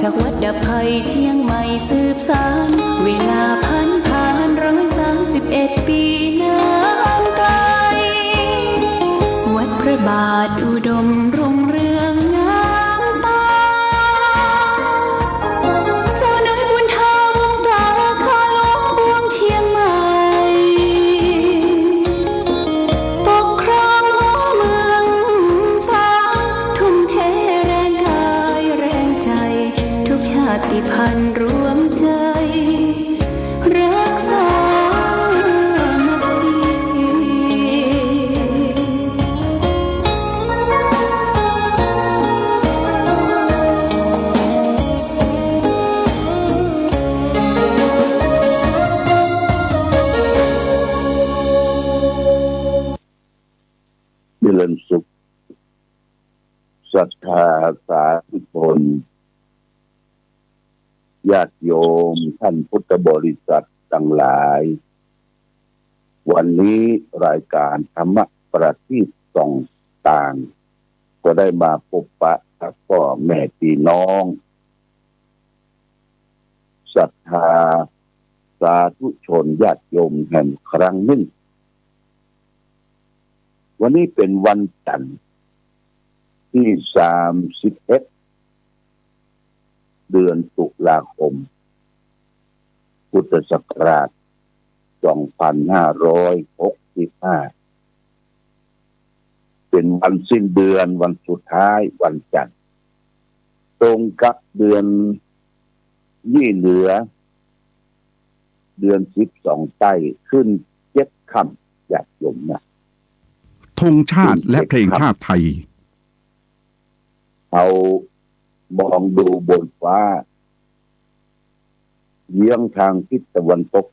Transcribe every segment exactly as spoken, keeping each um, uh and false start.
จากวัดดับภัยเชียงใหม่สืบสาน เวลาผ่านผ่านร้อยสามสิบเอ็ดปีนานไกล วัดพระบาทอุดมรุ่งเรืองงามตา เจ้าน้อยบุญธรรมสาขาหลวงเชียงใหม่ ปกครองหัวเมืองฟ้า ทุ่มเทแรงกายแรงใจ ทุกชาติพันธุ์รวมใจ รักสามัคคี เจริญสุข ศรัทธาสาธุชน ญาติโยม ท่านพุทธบริษัทตังหลาย วันนี้รายการธรรมประทีปส่องตาง ก็ได้มาปะปะกับป้อแม่ปี้น้อง ศรัทธาสาธุชนญาติโยมแหมครั้งนึ่ง วันนี้เป๋นวันจันทร์ตี้สามสิบเอ็ด เดือนตุลาคม พุทธศักราชสองพันห้าร้อยหกสิบห้า เป๋นวันสิ้นเดือน วันสุดท้าย วันจันทร์ ตรงกับเดือนยี่เหลือ เดือนสิบสองใต้ ขึ้นเจ็ดค่ำ ญาติโยมนะ ธงชาติและเพลงชาติไทย เฮามองดูบนฟ้า เยื้องทางทิศตะวันตก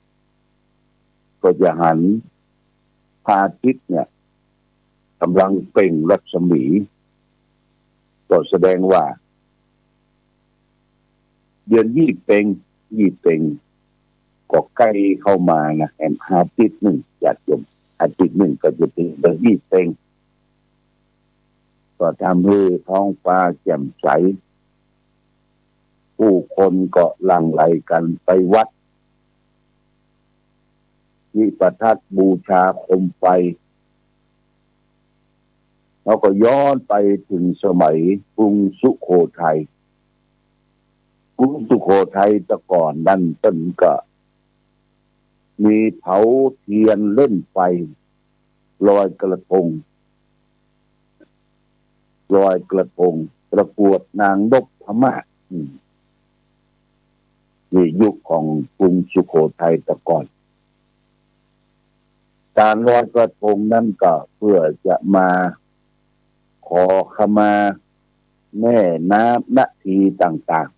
ก็จะหันพระอาทิตย์เนี่ย ก่ำลังเปล่งรัศมี ก็แสดงว่า เดือนยี่เป็ง ยี่เป็ง ก็ใก้เข้ามานะ แหมอาทิตย์นึ่ง ญาติโยม อาทิตย์นึ่งก็จะเป๋นเดือนยี่เป็ง ก็ทำหื้อท้องฟ้าแจ่มใส ผู้คนก็หลั่งไหลกั๋นไปวัด จุดประทัดบูชาโคมไฟ แล้วก็ย้อนไปเถิงสมัยกรุงสุโขทัย กรุงสุโขทัยแต่ก่อนนั้นเปิ้นก็มีเผาเตียนเล่นไฟ ลอยกระทง ลอยกระทง ประกวดนางนพมาศ อืม ในยุคของกรุงสุโขทัยแต่ก่อน ก๋านลอยกระทงนั้นก็เพื่อจะมาขอขมาแม่น้ำนาทีต่าง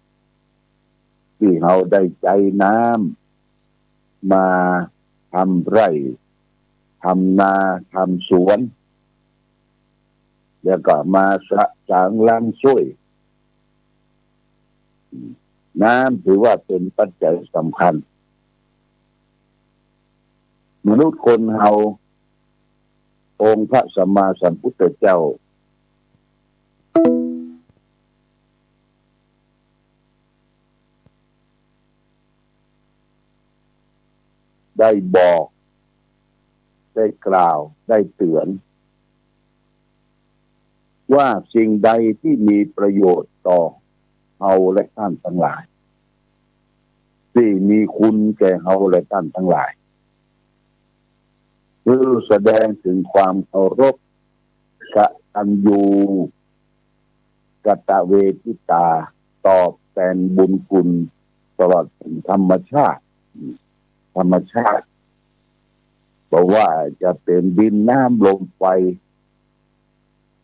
ๆ ตี้เฮาได้ใจ๊น้ำมาทำไร่ ทำนา ทำสวน แล้วก็มาสะสางล้างส้วม น้ำถือว่าเป๋นปัจจัยสำคัญ มนุษย์คนเฮา องค์พระสัมมาสัมพุทธเจ้า ได้บอก ได้กล่าว ได้เตือน ว่าสิ่งใดที่มีประโยชน์ต่อเฮาและท่านทั้งหลาย ที่มีคุณแก่เฮาและท่านทั้งหลาย เพื่อแสดงถึงความเคารพ กตัญญู กตเวทิตา ตอบแตนบุญคุณ ตลอดเถิงธรรมชาติ ธรรมชาติ บ่ว่าจะเป๋นดินน้ำลมไฟ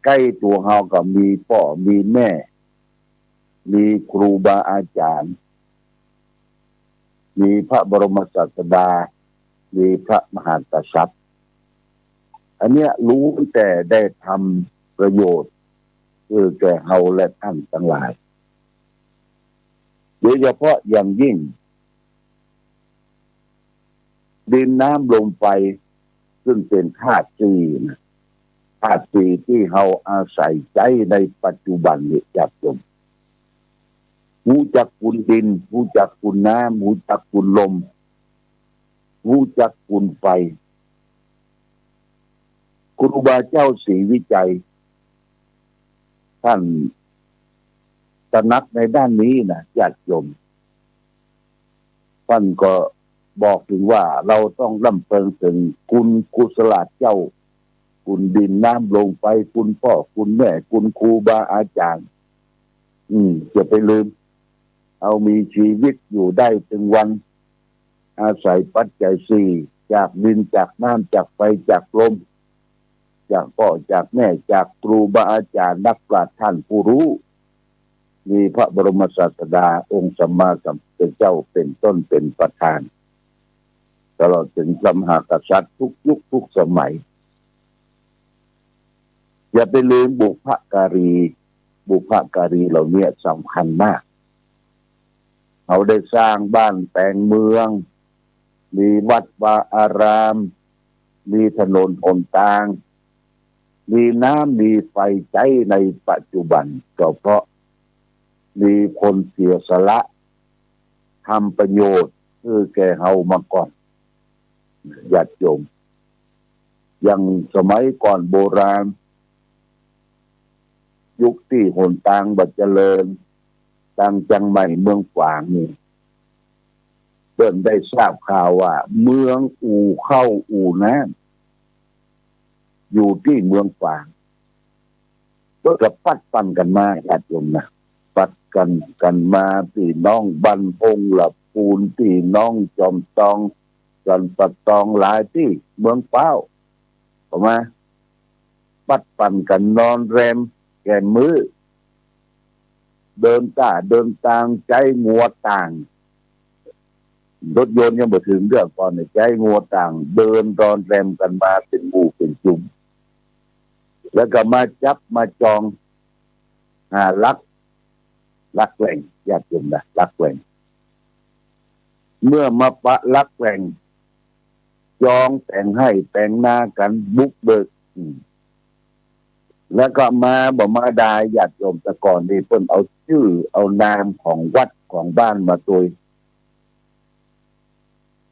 ใก้ตั๋วเฮาก็มีป้อมีแม่ มีครูบาอาจ๋ารย์ มีพระบรมศาสดา มีพระมหากษัตริย์ อันเนี้ยล้วนแต่ได้ทำประโยชน์ เออ แก่เฮาและท่านทั้งหลาย โดยเฉพาะอย่างยิ่ง ดินน้ำลมไฟ ซึ่งเป๋นธาตุสี่นะ ธาตุสี่ตี้เฮาอาศัยใจ๊ในปัจจุบันนี้ ญาติโยม ฮู้จักกุนดิน ฮู้จักกุนน้ำ ฮู้จักกุนลม ฮู้จักกุนไฟ ครูบาเจ้าศรีวิชัย ต้านตระหนักในด้านนี้นะ ญาติโยม ต้านก็บอกเถิงว่าเฮาต้องรำเปิงเถิงกุนกุศลาเจ้า กุนดินน้ำลมไฟ กุนป้อกุนแม่ กุนครูบาอาจ๋ารย์ อืม จะไปลืม เฮามีจีวิตอยู่ได้ตึงวัน อาศัยปัจจัยสี่ จากดิน จากน้ำ จากไฟ จากลม จากป้อ จากแม่ จากครูบาอาจ๋ารย์ นักปราชญ์ต้านผู้ฮู้ มีพระบรมศาสดาองค์สัมมาสัมพุทธเจ้าเป๋นต้นเป๋นประธาน ตลอดเถิงพระมหากษัตริย์กู้ยุคกู้สมัย อย่าไปลืมบุพการี บุพการีเหล่านี้สำคัญมาก เฮาได้สร้างบ้านแป๋งเมือง มีวัดวาอาราม มีถนนหนตาง มีน้ำมีไฟใจ๊ในปัจจุบัน ก็เพราะมีคนเสียสละ ทำประโยชน์หื้อแก่เฮามาก่อน ญาติโยม อย่างสมัยก่อนโบราณ ยุคตี้หนตางบ่เจริญ ตางเจียงใหม่เมืองฝางนี่ เปิ้นได้ทราบข่าวว่าเมืองอู่ข้าวอู่น้ำ อยู่ตี้เมืองฝาง เปิ้นก็ปัดปันกั๋นมา ญาติโยมนะ ปัดปันกั๋นมา ปี้น้องบ้านฮงละปูน ปี้น้องจอมตอง จอมปะตอง หลายตี้ เมืองพร้าว ก็มา ปัดปันกั๋นนอนแรมแก่มมื้อ เดินก้าเดินตาง ใจ๊งัวต่าง รถยนต์ยังบ่เถิงเตื้อก่อนเนี่ย ใจ๊งัวต่าง เดินนอนแรมกั๋นมาเป๋นหมู่เป๋นจุม แล้วก็มาจับมาจอง หาลัก ลักแหว่ง ญาติโยมนะ ลักแหว่ง เมื่อมาปะลักแหว่ง จองแป๋งไฮ่แป๋งนากั๋นบุกเบิก อืม แล้วก็มาบ่มาดาย ญาติโยม แต่ก่อนนี่เปิ้นเอาจื้อเอานามของวัดของบ้านมาตวย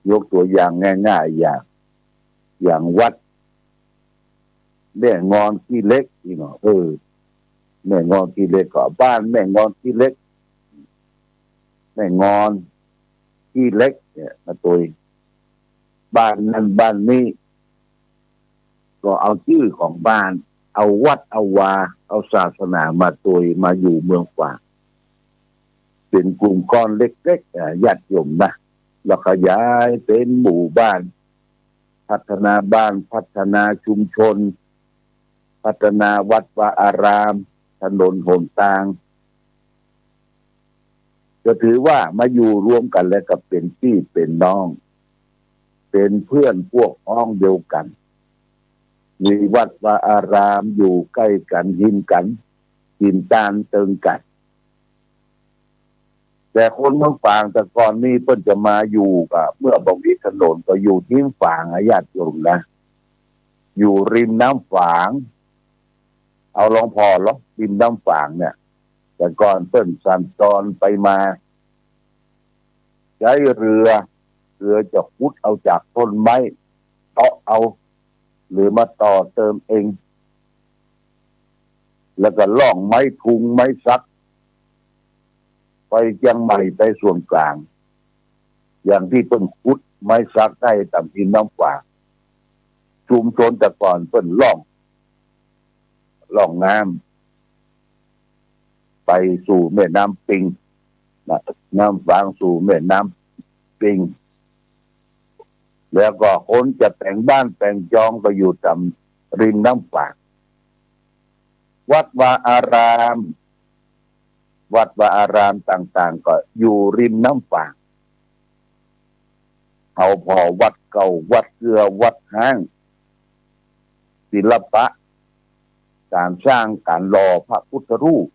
ยกตั๋วอย่างง่ายๆ อย่าง อย่างวัดแม่งอนขี้เหล็กนี่เนาะ เออ แม่งอนขี้เหล็ก ก็บ้านแม่งอนขี้เหล็ก แม่งอนขี้เหล็กเนี่ยมาตวย บ้านนั้นบ้านนี้ ก็เอาจื้อของบ้าน เอาวัดเอาวา เอาศาสนามาตวย มาอยู่เมืองฝาง เป๋นกลุ่มก้อนเล็กๆ อ่ะ ญาติโยมนะ แล้วขยายเป๋นหมู่บ้าน พัฒนาบ้าน พัฒนาชุมชน พัฒนาวัดวาอาราม ถนนหนตาง ก็ถือว่ามาอยู่รวมกั๋นแล้วก็เป๋นปี้เป๋นน้อง เป๋นเปื้อนพวกพ้องเดียวกั๋น มีวัดวาอารามอยู่ใก้กั๋น ฮิมกั๋น กิ๋นตานเติงกั๋น แต่คนเมืองฝางแต่ก่อนนี้เปิ้นจะมาอยู่ก็ เมื่อบ่มีถนนก็อยู่ฮิมฝางอะ ญาติโยมนะ อยู่ริมน้ำฝาง เอาลองผ่อลอง ริมน้ำฝางเนี่ย แต่ก่อนเปิ้นสัญจรไปมา ใจ๊เฮือ เฮือจะขุดเอาจากต้นไม้ เตาะเอา หรือมาต่อเติมเอง แล้วก็ล่องไม้ทุงไม้สัก ไปเจียงใหม่ ไปส่วนกลาง อย่างตี้เปิ้นขุดไม้สักได้ต๋ามริมน้ำฝาง ชุมชนแต่ก่อนเปิ้นล่อง ล่องน้ำ ไปสู่แม่น้ำปิง นะ น้ำฝางสู่แม่น้ำปิง แล้วก็คนจะแป๋งบ้านแป๋งจองก็อยู่ต๋ามริมน้ำฝาง วัดวาอาราม วัดวาอารามต่างๆ ก็อยู่ริมน้ำฝาง เอาผ่อวัดเก่า วัดเกื้อ วัดฮ้าง ศิลปะ ก๋านสร้างก๋านหล่อพระพุทธรูป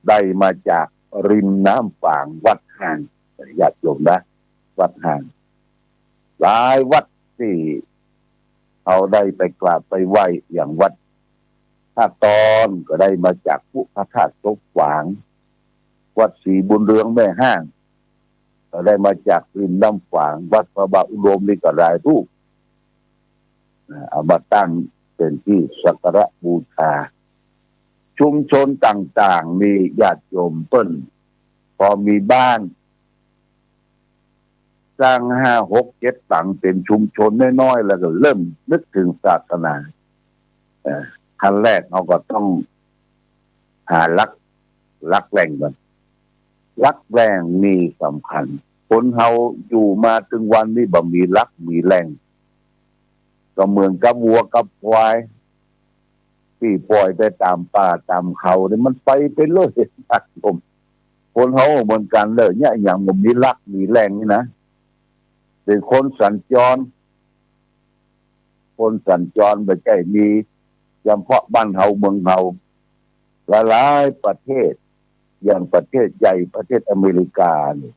ได้มาจากริมน้ำฝาง วัดฮ้าง ญาติโยมนะ วัดฮ้าง หลายวัดตี้เฮาได้ไปกราบไปไหว้ อย่างวัดท่าตอนก็ได้มาจากพระธาตุศพฝาง วัดศรีบุญเรืองแม่ฮ่าง ก็ได้มาจากริมน้ำฝาง วัดพระบาทอุดมนี่ก็หลายรูป นะ เอามาตั้งเป๋นตี้สักการะบูชา ชุมชนต่างๆ นี่ญาติโยมเปิ้น พอมีบ้าน สร้างห้าหกเจ็ดหลังเป๋นชุมชนน้อยๆ แล้วก็เริ่มนึกเถิงศาสนา เอ่อ ขั้นแรกเฮาก็ต้องหาหลัก หลักแหล่งก่อน หลักแหล่งนี่สำคัญ คนเฮาอยู่มาเถิงวันนี้บ่มีหลักมีแหล่ง ก็เหมือนกับวัวกับควาย ตี้ปล่อยไปต๋ามป่าต๋ามเขานี่มันไปไปเลย ญาติโยม คนเฮาเหมือนกั๋นเน่อ เนี่ย อย่างบ่มีหลักมีแหล่งนี่นะ เป๋นคนสัญจร คนสัญจรบ่ใจ้มีเฉพาะบ้านเฮาเมืองเฮา หลายๆ ประเทศ อย่างประเทศใหญ่ ประเทศอเมริกานี่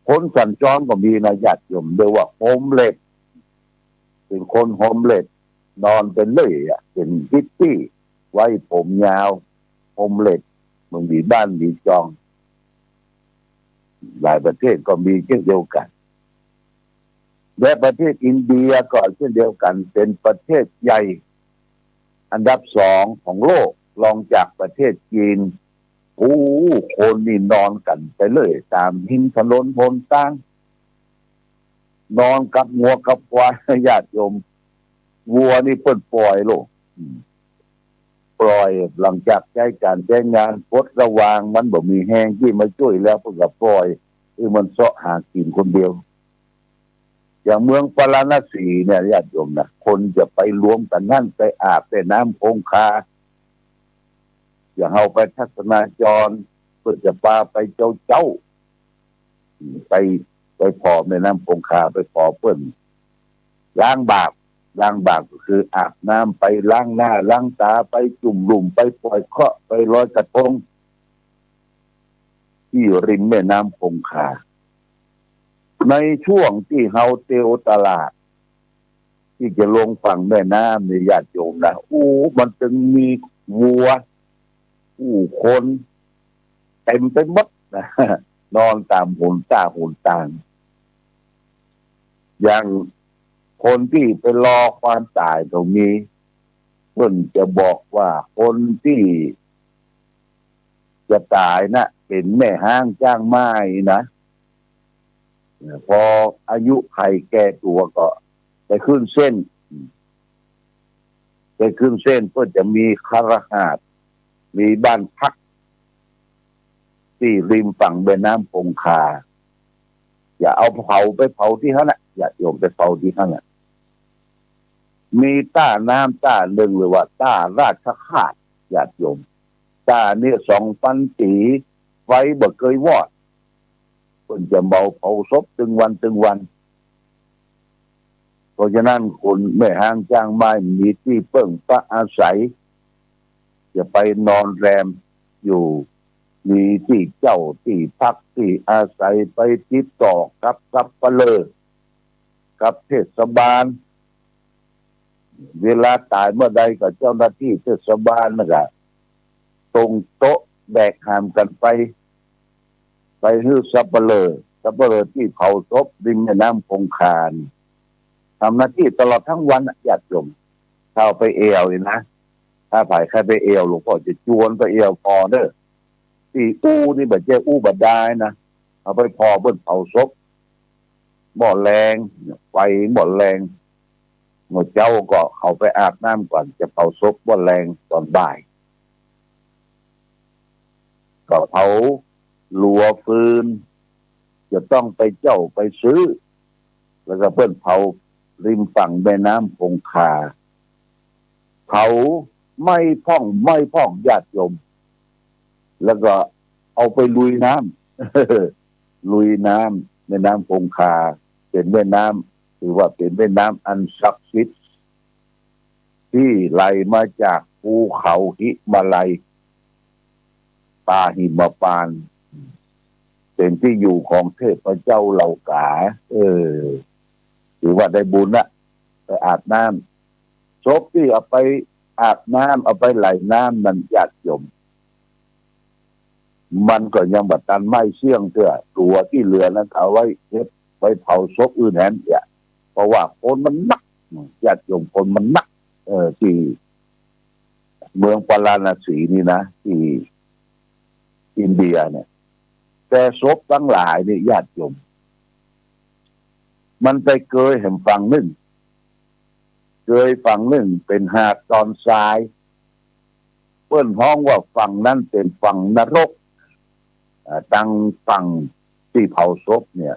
คนสัญจรก็มีนะญาติโยม เรียกว่าโฮมเลส เป๋นคนโฮมเลส นอนไปเลยอะ เป๋นฮิปปี้ ไว้ผมยาว โฮมเลส บ่มีบ้านมีจอง หลายประเทศก็มีเช่นเดียวกั๋น และประเทศอินเดียก็เช่นเดียวกั๋น เป๋นประเทศใหญ่อันดับสองของโลก รองจากประเทศจีน โอ้ คนนี่นอนกั๋นไปเลย ต๋ามริมถนนหนตาง นอนกับงัวกับควาย ญาติโยม วัวนี่เปิ้นปล่อยโลก อืม ปล่อย หลังจากใจ๊ก๋านใจ๊งาน ปลดระวาง มันบ่มีแฮงตี้มาจ้วยแล้ว เปิ้นก็ปล่อย หื้อมันเซาะหากิ๋นคนเดียว อย่างเมืองปาราณสีเนี่ย ญาติโยมนะ คนจะไปรวมกั๋นหั้น ไปอาบแม่น้ำคงคา อย่างเฮาไปทัศนาจร เปิ้นจะปาไปเจ๊าๆ ไป ไปผ่อแม่น้ำคงคา ไปผ่อเปิ้นล้างบาป ล้างบาปก็คืออาบน้ำ ไปล้างหน้าล้างต๋า ไปจุ่มลุ่ม ไปปล่อยเคราะห์ ไปลอยกระทง ตี้ริมแม่น้ำคงคา ในช่วงตี้เฮาเตียวตลาด ตี้จะลงฝั่งแม่น้ำนี่ญาติโยมนะ โอ้ มันตึงมีวัว ผู้คน เต็มไปหมดนะ นอนต๋ามหนต้าหนตาง อย่างคนตี้ไปรอความต๋ายก็มี เปิ้นจะบอกว่าคนตี้จะต๋ายนะ เป๋นแม่ฮ้างจ้างม้านะ พออายุขัยแก่ตั๋วก็ไปขึ้นเส้น ไปขึ้นเส้น เปิ้นจะมีคฤหาสน์ มีบ้านพัก ตี้ริมฝั่งแม่น้ำคงคา จะเอาเผา ไปเผาตี้หั้นแหละ ญาติโยม ไปเผาตี้หั้นแหละ มีต้าน้ำต้านึ่ง เรียกว่าต้าราชคาส ญาติโยม ต้าเนี่ยสองปันปี๋ ไฟบ่เกยวอด เปิ้นจะเผา เผาศพตึงวันตึงวัน เพราะฉะนั้นคนแม่ฮ้างจ้างม้ามีตี้เปิ้งปะอาศัย จะไปนอนแรมอยู่ มีตี้เจ๊าตี้พักตี้อาศัย ไปติดต่อกับสัปเหร่อ กับเทศบาล เวลาต๋ายเมื่อใดก็เจ้าหน้าตี้เทศบาลน่ะก็ตรงโต๊ะแบกหามกั๋นไป ไปหื้อสัปเหร่อ สัปเหร่อตี้เผาศพริมแม่น้ำคงคานี่ ทำหน้าตี้ตลอดทั้งวันน่ะ ญาติโยม ถ้าเอาไปแอ่วนี่นะ ถ้าใผใค่ไปแอ่ว หลวงป้อจะจวนไปแอ่วผ่อเน่อ ตี้อู้นี่บ่ใจ้อู้บ่ดายนะ เอาไปผ่อเปิ้นเผาศพ บ่าแลง ไฟบ่าแลง เมื่อเจ๊าก็เข้าไปอาบน้ำก่อน จะเผาศพบ่าแลงตอนบ่าย ก็เผาหลัวฟืน จะต้องไปเจ๊าไปซื้อ แล้วก็เปิ้นเผาริมฝั่งแม่น้ำคงคา เผาไหม้พ่อง ไหม้พ่อง ญาติโยม แล้วก็เอาไปลุยน้ำ ลุยน้ำ แม่น้ำคงคา เป๋นแม่น้ำ ถือว่าเป๋นแม่น้ำอันศักดิ์สิทธิ์ ตี้ไหลมาจากภูเขาหิมาลัย ป่าหิมพานต์ เป๋นตี้อยู่ของเทพเจ้าเหล่ากา เออ ถือว่าได้บุญนะ ไปอาบน้ำ ศพตี้เอาไปอาบน้ำ เอาไปไหลน้ำนั้น ญาติโยม มันก็ยังบ่ตันไหม้เสี้ยงเตื้อ ตั๋วตี้เหลือนั้นก็เอาไว้เก็บ ไว้เผาศพอื่นแหมเตี้ย เพราะว่าคนมันนัก ญาติโยม คนมันนัก เออ ตี้เมืองปาราณสีนี่นะ ตี้อินเดียเนี่ย แต่ศพตังหลายนี่ ญาติโยม มันไปเกยแหมฝั่งนึ่ง เกยฝั่งนึ่งเป๋นหาดตอนทราย เปิ้นฮ้องว่าฝั่งนั้นเป๋นฝั่งนรก อ่า ตังฝั่งตี้เผาศพเนี่ย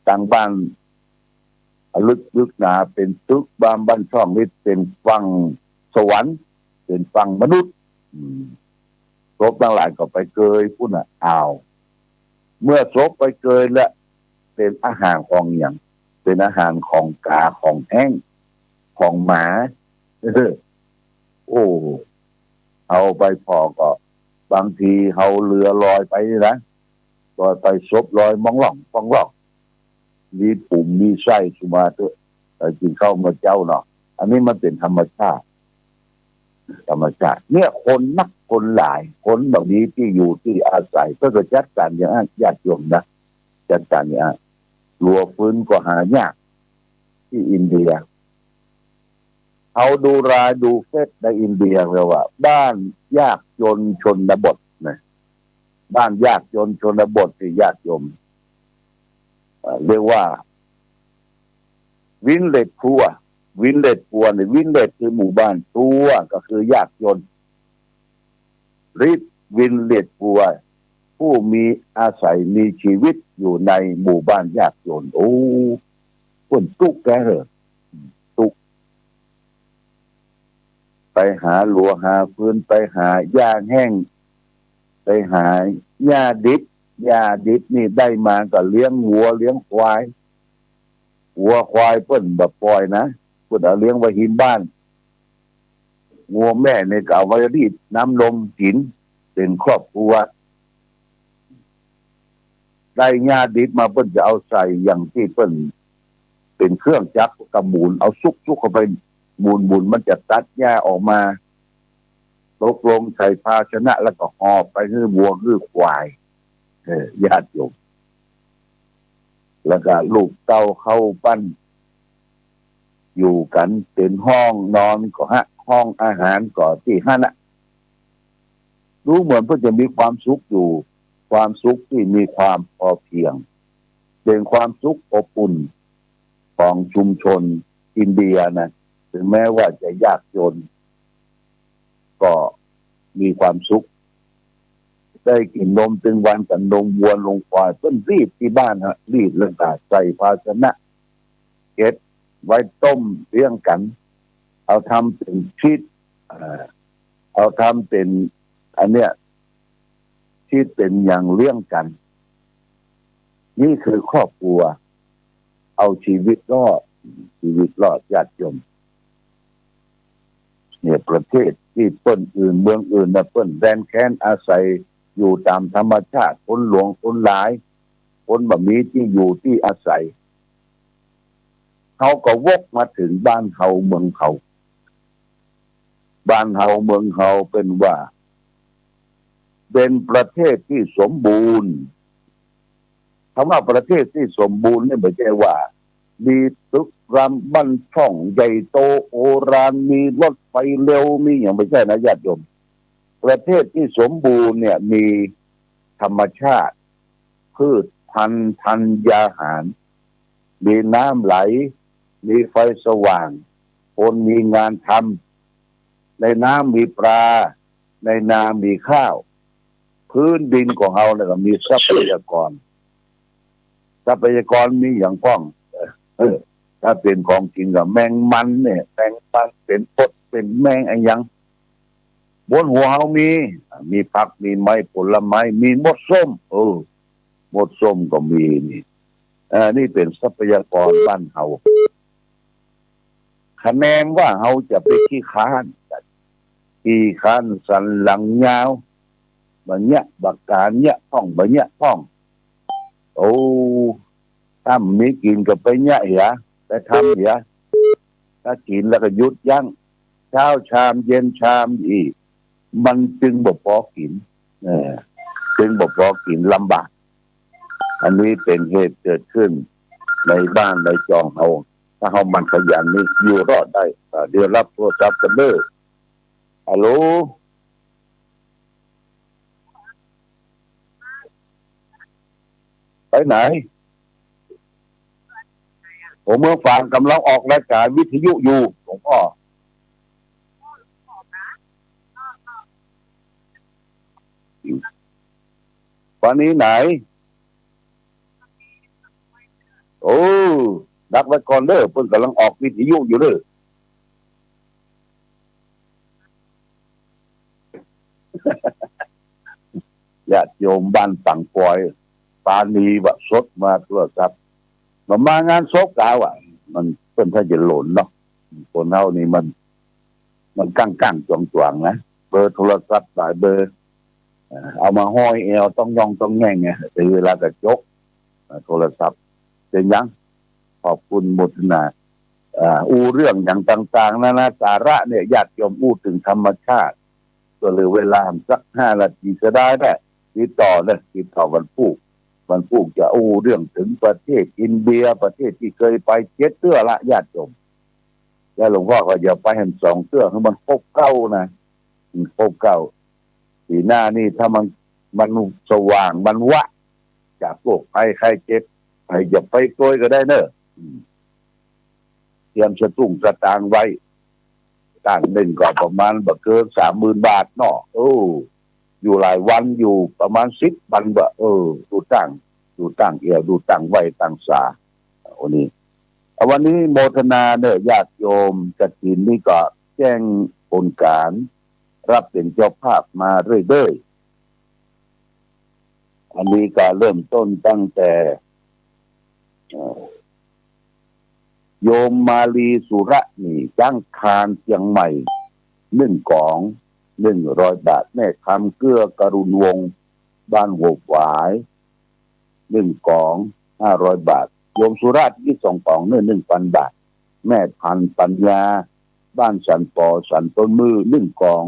ตังบ้าน ลึกๆ นา เป๋นตึกบ้าน บ้านช่องนี่เป๋นฝั่งสวรรค์ เป๋นฝั่งมนุษย์ อืม ศพตังหลายก็ไปเกยปู้นน่ะ อ้าว เมื่อศพไปเกยแล้ว เป๋นอาหารของหยัง เป๋นอาหารของก๋า ของแฮ้ง ของหมา โอ้ เฮาไปผ่อก็ บางทีเฮาเลือลอยไปนี่นะ ลอยไปศพลอยมองล่อง มองล่อง มีปุ๋มมีไส้สุมาเถอะ ไปกิ๋นข้าวเมื่อเจ๊าเนาะ อันนี้มันเป๋นธรรมชาติ ธรรมชาติ เนี่ย คนนักคนหลาย คนบ่มีตี้อยู่ตี้อาศัย เปิ้นก็จัดก๋านอย่างอั้น ญาติโยมนะ จัดก๋านอย่างอั้น หลัวฟืนก็หายาก ตี้อินเดีย เอาดูไลน์ดูเฟซในอินเดียแล้วว่า บ้านยากจนชนบทนะ บ้านยากจนชนบทตี้ญาติโยม เอ่อ เรียกว่า village poor village poor เนี่ย village คือหมู่บ้าน poor ก็คือยากจน rich village poor ผู้มีอาศัยมีชีวิตอยู่ในหมู่บ้านยากจน โอ้ เปิ้นตุ๊กข์แต๊เหอะ ตุ๊กข์ ไปหาหลัวหาฟืน ไปหาหญ้าแห้ง ไปหาหญ้าดิบ หญ้าดิบนี่ได้มาก็เลี้ยงวัวเลี้ยงควาย วัวควายเปิ้นบ่ปล่อยนะ เปิ้นเอาเลี้ยงไว้ฮิมบ้าน งัวแม่นี่ก็เอาไว้รีดน้ำนมกิ๋น เป๋นครอบครัว ได้หญ้าดิบมาเปิ้นจะเอาใส่อย่างตี้เปิ้นเป๋นเครื่องจักรก็หมุน เอาซุกๆ เข้าไป หมุนๆ มันจะตัดหญ้าออกมา ตกลงใส่ภาชนะแล้วก็หอบไปหื้อวัวหื้อควาย เออ ญาติโยม แล้วก็ลูกเต้าเข้าปั้น อยู่กั๋น เป๋นห้องนอนก็ฮะ ห้องอาหารก็ตี้หั้นน่ะ ดูเหมือนเปิ้นจะมีความสุขอยู่ ความสุขตี้มีความพอเพียง เป๋นความสุขอบอุ่นของชุมชนอินเดียนะ ถึงแม้ว่าจะยากจน ก็มีความสุข ได้กิ๋นนมตึงวันกับนมวัวนมควาย เปิ้นรีดตี้บ้านฮะ รีดแล้วก็ใส่ภาชนะ เก็บไว้ต้มเลี้ยงกั๋น เอาทำเป๋นชีส เอ่อ เอาทำเป๋นอันเนี้ย ชีสเป๋นอย่างเลี้ยงกั๋น นี่คือครอบครัว เอาชีวิตรอด ชีวิตรอด ญาติโยม เนี่ย ประเทศตี้เปิ้นอื่น เมืองอื่นน่ะ เปิ้นแดนแคว้นอาศัยอยู่ต๋ามธรรมชาติ คนหลวงคนหลาย คนบ่มีตี้อยู่ตี้อาศัย เฮาก็วกมาเถิงบ้านเฮาเมืองเฮา บ้านเฮาเมืองเฮาเปิ้นว่า เป๋นประเทศตี้สมบูรณ์ คำว่าประเทศตี้สมบูรณ์นี่บ่ใจ้ว่า มีตึกรามบ้านช่องใหญ่โตโอฬาร มีรถไฟเร็ว มีหยัง บ่ใจ้นะญาติโยม ประเทศตี้สมบูรณ์เนี่ยมีธรรมชาติ พืชพันธุ์ธัญญาหาร มีน้ำไหล มีไฟสว่าง คนมีงานทำ ในน้ำมีปลา ในนามีข้าว พื้นดินของเฮาเนี่ยก็มีทรัพยากร ทรัพยากรมีหยังพ่อง เออ ถ้าเป๋นของกิ๋นก็แมงมันเนี่ย แมงมันเป๋นมดเป๋นแมงอะหยัง บนหัวเฮามี มีผัก มีไม้ ผลไม้ มีมดส้ม เออ มดส้มก็มีนี่ เออ นี่เป๋นทรัพยากรบ้านเฮา คะแนนว่าเฮาจะไปขี้คร้าน ขี้คร้านสันหลังยาว บ่เยียะบ่ก๋านเยียะพ่อง บ่เยียะพ่อง โอ้ ถ้าบ่มีกิ๋นก็ไปเยียะเหีย ไปทำเหีย ถ้ากิ๋นแล้วก็หยุดยั้ง เช้าชาม เย็นชามอี้ มันจึงบ่ปอกิ๋น เออ ซึ่งบ่ปอกิ๋นลำบาก อันนี้เป๋นเหตุเกิดขึ้นในบ้านในจองเฮา ถ้าเฮาหมั่นขยันนี่อยู่รอดได้ อ่า เดี๋ยวฮับโทรศัพท์กั๋นเน่อ ฮัลโหล ไปไหน ผมเมืองฝางก่ำลังออกรายก๋านวิทยุอยู่ หลวงป้อ วันนี้ไหน โอ้ ดักไว้ก่อนเน่อ เปิ้นก่ำลังออกวิทยุอยู่เน่อ ญาติโยมบ้านปังปอย ปานีวะ สดมาโทรศัพท์ บ่ามางานศพกาวะ มันเปิ้นถ้าจะหลนเนาะ คนเฮานี่มัน มันก้างๆ จ๋วงๆ นะ เบอร์โทรศัพท์หลายเบอร์ เอ่อ เอามาห้อยแอวต้องย่องต้องแง่งไง แต่เวลาก็จก เอ่อ โทรศัพท์ เป๋นหยัง ขอบคุณโมทนา อ่า อู้เรื่องหยังต่างๆ นานาสาระเนี่ย ญาติโยมอู้เถิงธรรมชาติ ก็เหลือเวลาสักห้านาทีเสียดายแหละ ติดต่อเน่อ ติดต่อวันพูก วันพูกจะอู้เรื่องเถิงประเทศอินเดีย ประเทศตี้เกยไปเจ็ดเตื้อละญาติโยม แล้วหลวงป้อก็จะไปหั้นสองเตื้อ หื้อมันครบเก้านะ มันครบเก้า ปี๋หน้านี่ถ้ามัน มันสว่าง มันวะ จากโรคภัยไข้เจ็บ ใผจะไปโตยก็ได้เน่อ อืม เตรียมสตุ้งสตางค์ไว้ ตั้งเน่งก็ประมาณบ่เกินสามหมื่นบาทเนาะ โอ้ อยู่หลายวันอยู่ประมาณสิบวันบ่ เออ ดูตั้ง ดูตั้งแอว ดูตั้งไหว้ตั้งสา โอ้ นี่ เอา วันนี้โมทนาเน่อญาติโยม กฐินนี่ก็แจ้งผลก๋าน ฮับเป๋นเจ้าภาพมาเรื่อยๆ อันนี้ก็เริ่มต้นตั้งแต่ เอ่อ โยมมาลีสุระนี่ จ๊างคานเจียงใหม่ นึ่งก๋อง นึ่งร้อยบาท แม่คำเกื้อกรุณวงศ์ บ้านหัวฝาย นึ่งก๋อง ห้าร้อยบาท โยมสุราษฎร์อีกสองก๋อง นึ่ง นึ่งปันบาท แม่พันธุ์ปัญญา บ้านสันปอ สันต้นมือ นึ่งก๋อง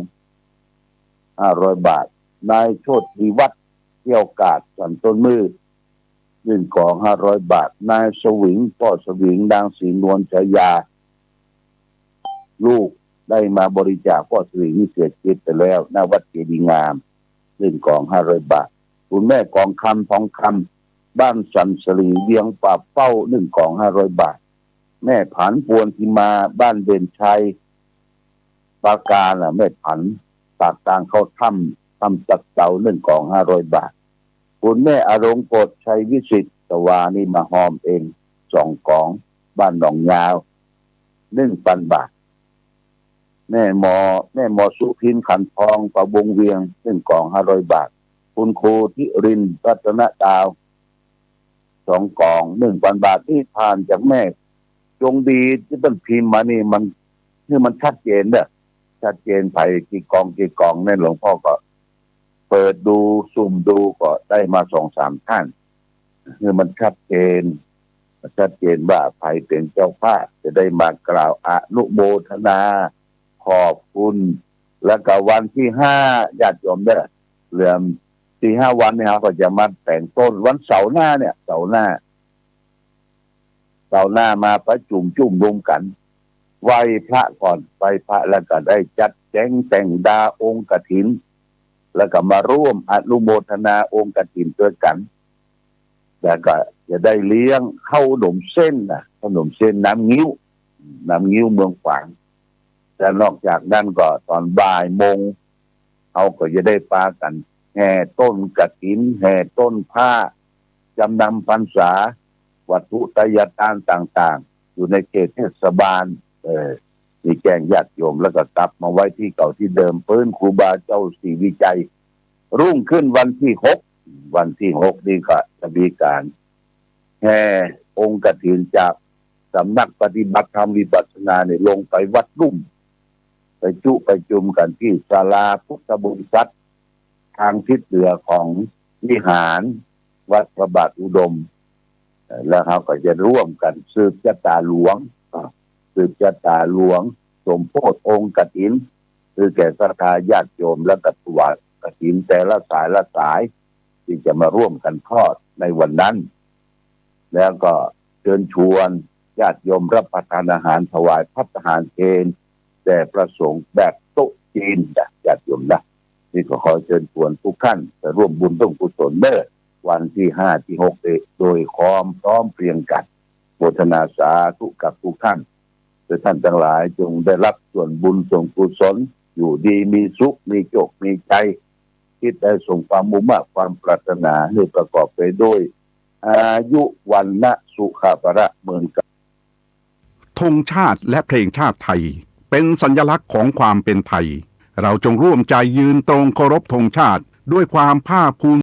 ห้าร้อยบาท นายโชติวัฒน์ เที่ยวกาด สันต้นมือ นึ่งก๋อง ห้าร้อยบาท นายสวิง ป้อสวิง นางศรีนวลชายา ลูกได้มาบริจาค ป้อสวิงนี่เสียจีวิตไปแล้ว ณ วัดเจดีย์งาม นึ่งก๋อง ห้าร้อยบาท คุณแม่กองคำ ทองคำ บ้านสันสลี เวียงป่าเป้า นึ่งก๋อง ห้าร้อยบาท แม่ผัน ปวนทิมา บ้านเด่นชัย ปราการน่ะ แม่ผัน ปากตางเข้าถ้ำ ถ้ำตักเตา นึ่งก๋อง ห้าร้อยบาท คุณแม่อรงกฎ ชัยวิสิทธิ์ ตะวานี่มาฮอมเอง สองก๋อง บ้านหนองยาว นึ่งปันบาท แม่หมอ แม่หมอสุพิน ขันทอง ป่าวงเวียง นึ่งก๋อง ห้าร้อยบาท คุณครูธิรินทร์ รัตนดาว สองก๋อง นึ่งปันบาท นี่ผ่านจากแม่จงดีตี้เปิ้นพิมพ์มานี่ มัน หื้อมันชัดเจนเน่อ ชัดเจน ใผกี่ก๋องกี่ก๋องเนี่ย หลวงป้อก็เปิดดู ซุ่มดู ก็ได้มาสองสามท่าน หื้อมันชัดเจน ชัดเจนว่าใผเป๋นเจ้าภาพ จะได้มากล่าวอนุโมทนา ขอบคุณ แล้วก็วันตี้ห้า ญาติโยมเน่อ เหลือสี่ห้าวันนี่ เฮาก็จะมาแต่งต้น วันเสาร์หน้าเนี่ย เสาร์หน้า เสาร์หน้ามาประจุมจุ่มนุมกั๋น ไหว้พระก่อน ไหว้พระแล้วก็ได้จัดแจ๋งแต่งดาองค์กฐิน แล้วก็มาร่วมอนุโมทนาองค์กฐินตวยกั๋น แล้วก็จะได้เลี้ยงข้าวหนมเส้นน่ะ ข้าวหนมเส้นน้ำงิ้ว น้ำงิ้วเมืองฝาง แล้วนอกจากนั้นก็ต๋อนบ่ายโมง เฮาก็จะได้ปากั๋นแห่ต้นกฐิน แห่ต้นผ้า จำนำพรรษา วัตถุไตรยาตานต่างๆ อยู่ในเขตเทศบาล เอ่อ นี่แจ้งญาติโยม แล้วก็กลับมาไว้ตี้เก่าตี้เดิม ปื๊นครูบาเจ้าศรีวิชัย รุ่งขึ้นวันตี้หก วันตี้หกนี่ก็จะมีก๋านแห่องค์กฐินจากสำนักปฏิบัติธรรมวิปัสสนาเนี่ย ลงไปวัดลุ่ม ไปจุประจุมกั๋นตี้ศาลาพุทธบริษัท ตางทิศเหนือของวิหารวัดพระบาทอุดม เอ่อ แล้วเฮาก็จะร่วมกั๋นสืบจะต๋าหลวง อ่า สืบจะต๋าหลวง สมโภชองค์กฐิน หื้อแก่ศรัทธาญาติโยม แล้วก็ถวายกฐินแต่ละสายละสาย ที่จะมาร่วมกันทอดในวันนั้น แล้วก็เชิญชวนญาติโยมรับประทานอาหารถวายภัตตาหารเพลแด่พระสงฆ์แบบโต๊ะจีนนะญาติโยมนะ นี่ก็ขอเชิญชวนทุกท่านไปร่วมบุญร่วมกุศลเน่อวันที่ห้าที่หกโดยความพร้อมเพรียงกัน โมทนาสาธุกับทุกท่าน เพื่อท่านทั้งหลายจงได้รับส่วนบุญส่วนกุศล อยู่ดีมีสุขมีโชคมีชัย คิดใดสมความมุ่งมาดความปรารถนา หื้อประกอบไปด้วยอายุ วรรณะ สุขะ พละ เหมือนกัน ธงชาติและเพลงชาติไทย เป็นสัญลักษณ์ของความเป็นไทย เราจงร่วมใจยืนตรงเคารพธงชาติ ด้วยความภาคภูมิ